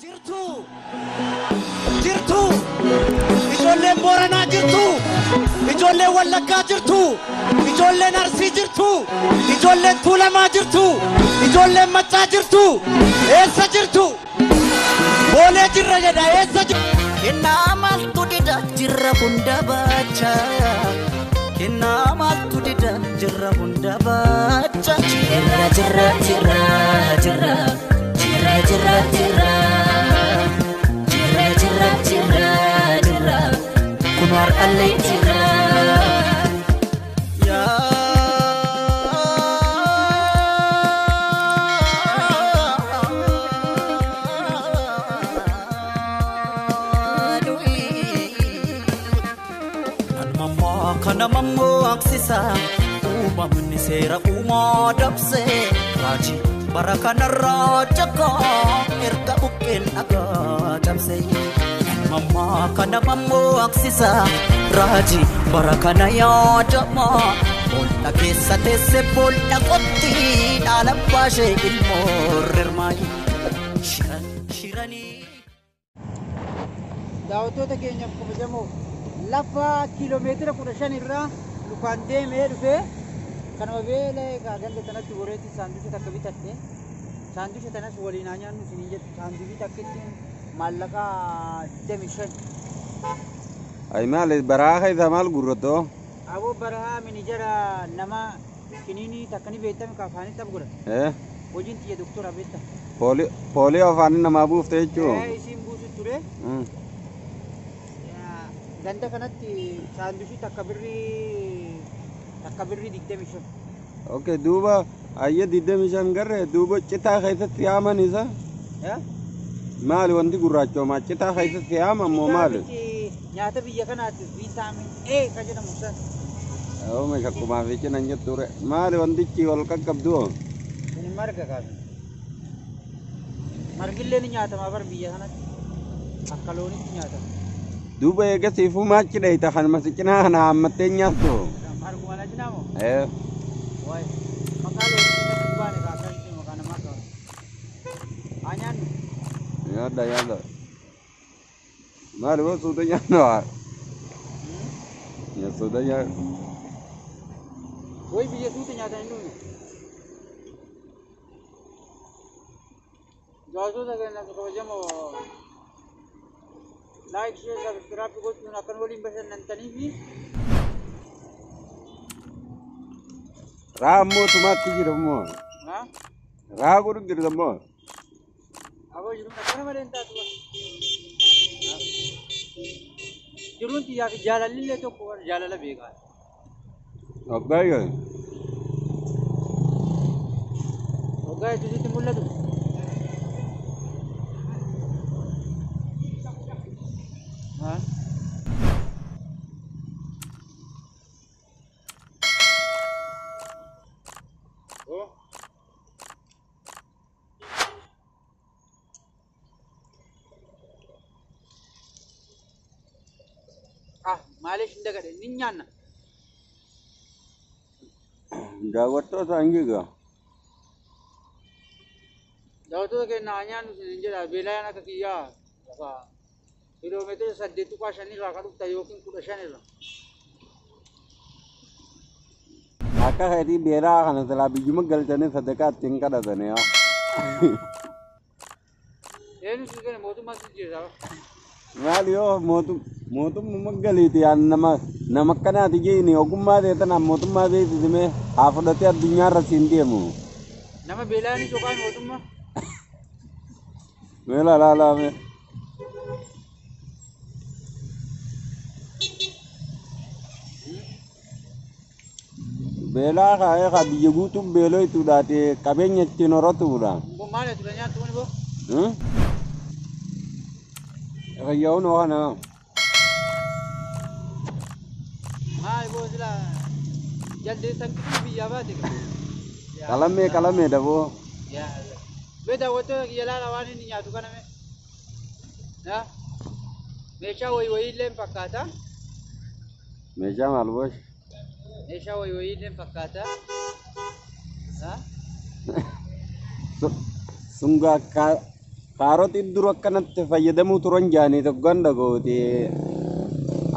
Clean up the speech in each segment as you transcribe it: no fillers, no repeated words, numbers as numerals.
Jirtu jirtu ijoolleen Booranaa jirtu, ijoolleen Wallaggaa jirtu, ijoolleen Arsii jirtu, ijoolleen Tuulamaa jirtu, ijoolleen Maccaa jirtu, eessa jirtu? Boolee jirra jedha, eessa jirtu? Kennaa maaltu dida jirra hunda baacha. Kennaa maaltu dida jirra hunda baacha. Jirra jirra jirra jirra jirra jirra jirra jirra jirra jirra jirra kun har'allee jirra. Kana mammoo aksisa uumamni seera uumaa dabse raajii bara kanarraa jakaa erga buqqeen dhagaa cabse. Mammaa kana mammoo aksisa raajii bara kana yaadama boolla keessa teesse boolla qotti dhaala baashee ilmoo rirmaayi shiranii. Daawwattoota keenyaaf kabajamoo, lafa kiiloomeetira 15 irraa lukaan deemee dhufee kanuma beela egaa ganda tanatti goreetti saanduqa takka bitadhe. Saanduqa tanas waliin haa nyaannu isiniin jedhu. Saanduqi takka ittiin maallaqa 25. Ay maali baraa keessa maal gurrattoo? Aboo baraa minijara nama kiniinii takka ni beektame ka afaanitti af godhata. Hojiin tiyya doktora beekta. Poolii afaanii namaa buufte jechuun. Isiin buusu ture. Ganda kanatti saanduqi takka birrii 25. Okay, duuba ayya 25 garree duuba citaa keessatti yaaman isa? Maali wanti gurraachoomaa citaa keessatti yaaman moo maali? Nyaata biyya kanaati viitaamin A kan jedhamu san. Ooma shakkumaa fi cinan jetture. Maali wantichi wal qaqqabdu? Kuni marga kaasa. Margillee ni nyaatama bar biyya kanatti. Akka loonitti nyaatama. Duuba eegasiifuu maachi dheeyta kanuma si cinaa kana haammattee nyaattu. Marguma na cinaa moo? Ee. Waay. Maqaa loonitti natti baane kaakasitti maqaa namaa qaba. Haa nyaannu. Nyaadha nyaadha. Maali boo suuta nyaannu haa? Suuta nyaannu. Wayi biyya suuta nyaatan hin dhumne. Daawwattoota keenya kabajamoo, like, share, subscribe gochuun akkan waliin bashannantanii fi Raa ammoo tumaatti jira immoo. Raa godhu jirta immoo. Aboo jiruun akkana malee hin taatu. Jiruun xiyyaa fi jaalalli tokko jaalala beekaa. Waggaa yoo. Waggaa hedduutti mul'atu. Maaliif hin dagadhe ni nyaanna. Daawwattoota hin jiga. Daawwattoota keenya haa nyaannu isin jedha. Beelayaan akka kiyyaa lafa kiiloomeetira 8.5 irraa kan dhufta yookiin 15 irraa. Akka keetii beelaa kana silaa biyyuma galchanii sadaqaa ittiin kadhatanii haa. Eenyu si kenna? Mootummaa si jira. Maali yoo mootummaa galiiti yaan nama akkanaati jeeni ogummaa ta'e tanaan mootummaa beeksisimee haa fudhatee addunyaarra siin deemu. Nama beelaan ni soqaa mootummaa. Mee laalaa mee. Beelaa kaa'ee kaa biyya guutuun beeloytuudhaati qabeenya ittiin horatuudha. Maal ati nyaattu kuni boo? Fayya'uun hoo kana. Maal boo sila jaldeessan qixxii biyyaa baate. Qalamee qalamee daboo. Mee daawwattoota kiyya laala waan inni nyaatu kana mee. Meeshaa wayii wayii illee fakkaata. Meeshaa maal boosh? Meeshaa wayii wayii illee fakkaata. Sungaa akka Kaarotii dura akkanatti fayyadamuu turan jaanii tokkoon dhagooti.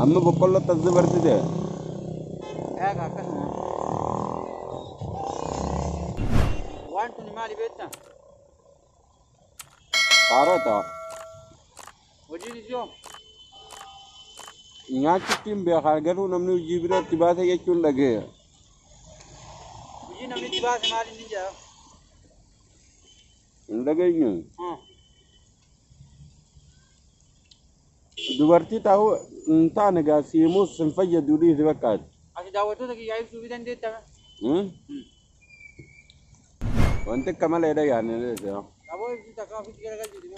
Amma boqqollootti as dabarsite. Eega akkasuma. Waan tuni maali beektaa? Kaarota Hojiin isiyoo nyaachuutti hin beekaa garuu namni hojii biraatti baase jechuun dhagee. Hojii namni itti baase maali inni jedha? Hin dhageenyu. Dubartii ta'uu hin taane gaa siimuus hin fayyadu dhiisi bakkaati. Ati daawwattoota kiyyaa ibsuu fi dandeetta? Wanti akka maleedha yaadne. Aboo ibsi takka ofitti garagalchiiti.